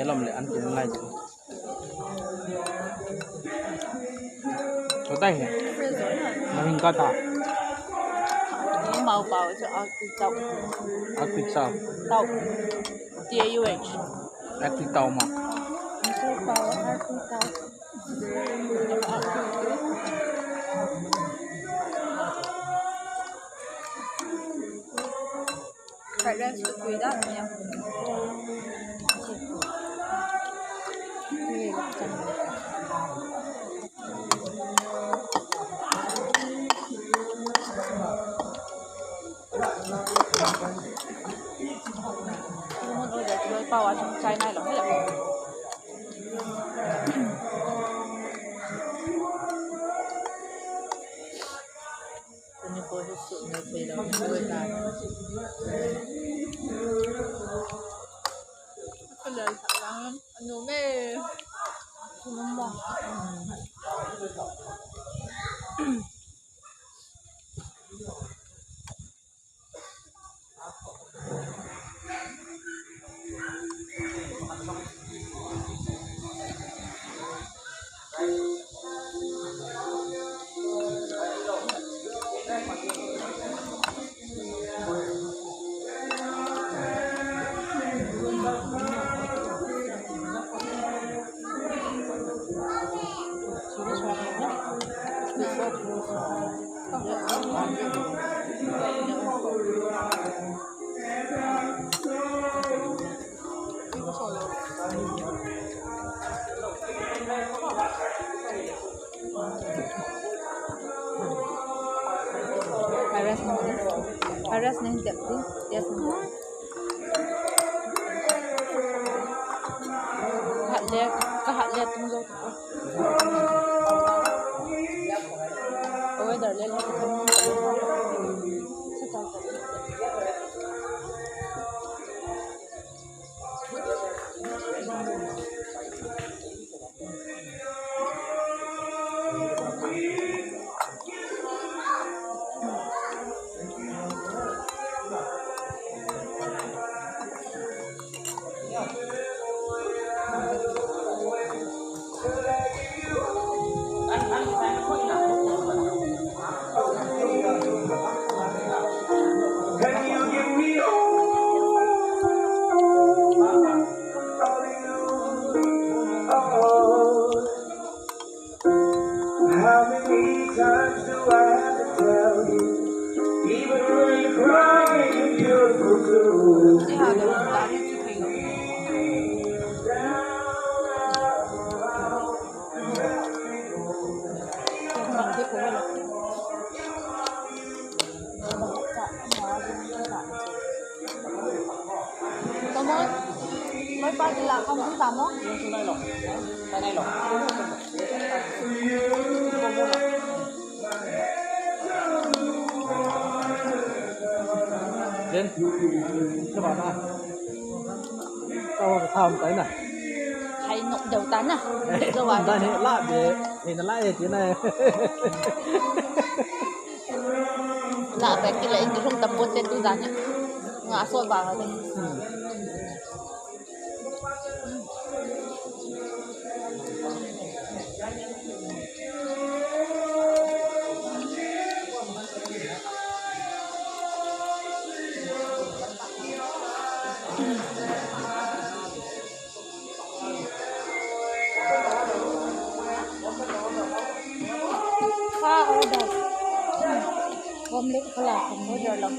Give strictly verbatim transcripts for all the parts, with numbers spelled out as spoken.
Tam le an tin lai. Ko tai he. Fresh oi na. Na hing ka ta. Ni mau pao chu Arctic tau. Arctic tau. Tau. T A U H. Arctic tau ma. Ni chu pao Arctic tau. Fried rice tu pui da niya. Pao a chung chai nai lo. Tuni ko hi sut na thei lo, ni ko ta. Ka lal thak lang, anu me. Anu mo. Virus ni, virus ni, tep di, tep di. Hat le, ka hat le tung jo. Weather le le. How many times do I have to tell you? Even when you're crying, you're beautiful too. Tamo, mai pa ti la kam ta mo? Then, sa ba na? Sa ba ka tham tai na? Hai nok deu ta na. Sa ba na? Ni la be, ni na la e ti na. La be ki la in room ta po te tu da na. Nga so ba ga. Hmm. Kha order. Omelette khala order lo.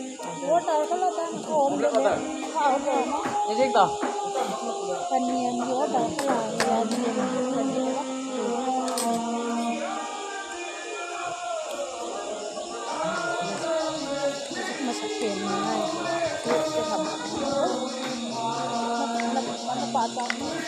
Order khala ta omelette kha order. Ye jing ta. Paneer ni order khala ya ni. Masak pen ni ngai. Masak pen ni ngai.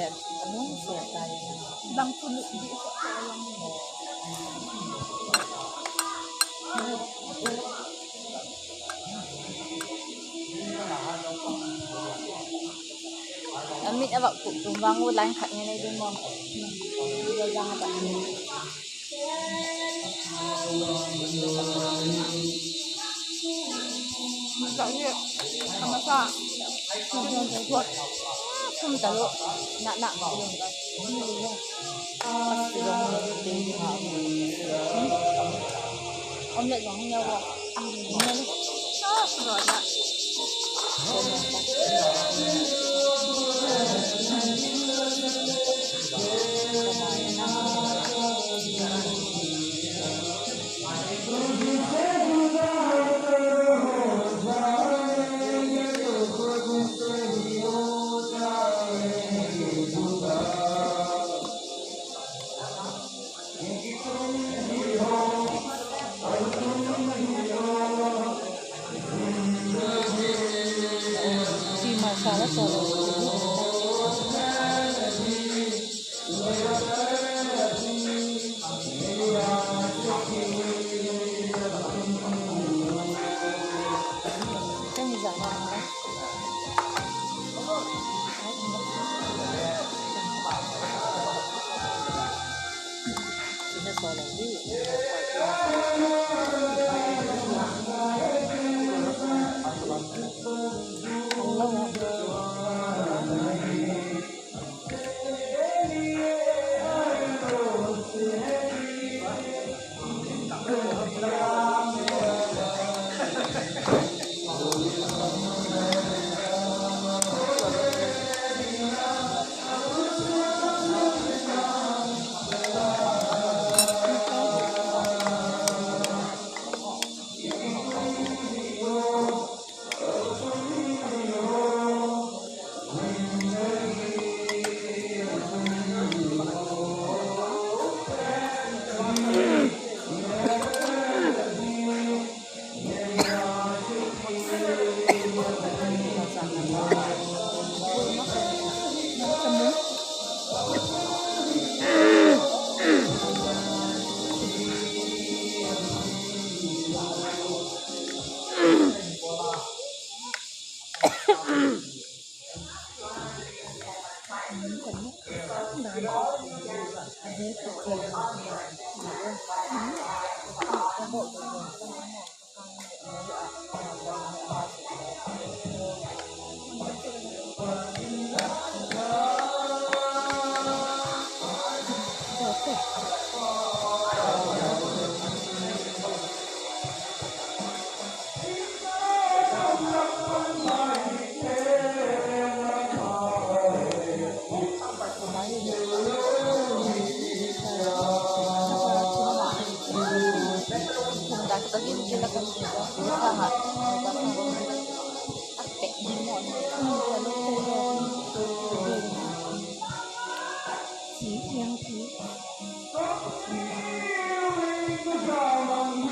Anung se tai. Dang thulu di sa ko lang. Amit avak pu tum vang u line khat nge nei ding mo. Ding jang ta. Masa ye, masa. Sum talu, na na. Omelette jong hung ya wo. Ah, sura na.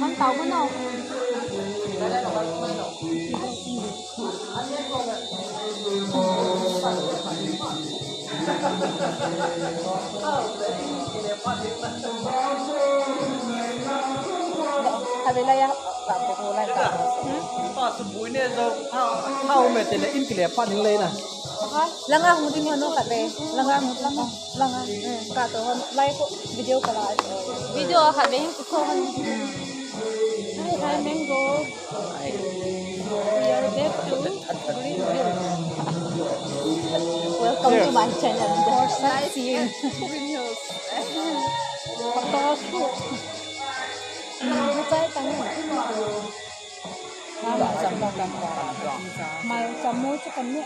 Mang tau mo no? Khatvei lai a, ka ko ko lai ka. Hmm? Pa su bui ne jo, ha, ha, u me te le, in kile pa ning le na. Aha. Langa hung ding ho no khatvei. Langa hung, langa, langa. Hmm, ka to hon, lai ko video ka la. Video khatvei hin ko hon. Hmm. Hi, hi, Mango. We are back to Green Hills. Welcome to my channel. For sightseeing. Green Hills. Photo shoot. Mai chamo chu kan ne.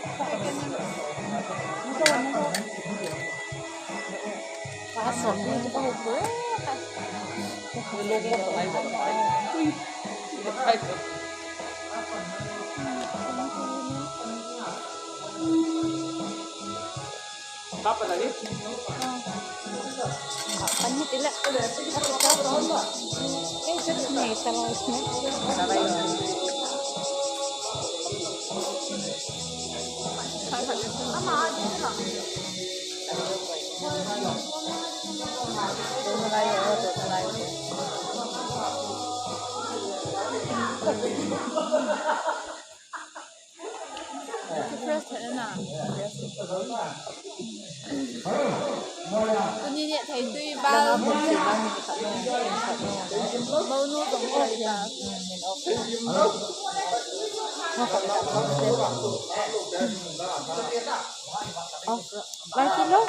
Fresh thei na. Tuni nehthei tui bal. Monu jong thei ta. Off. Off. Off.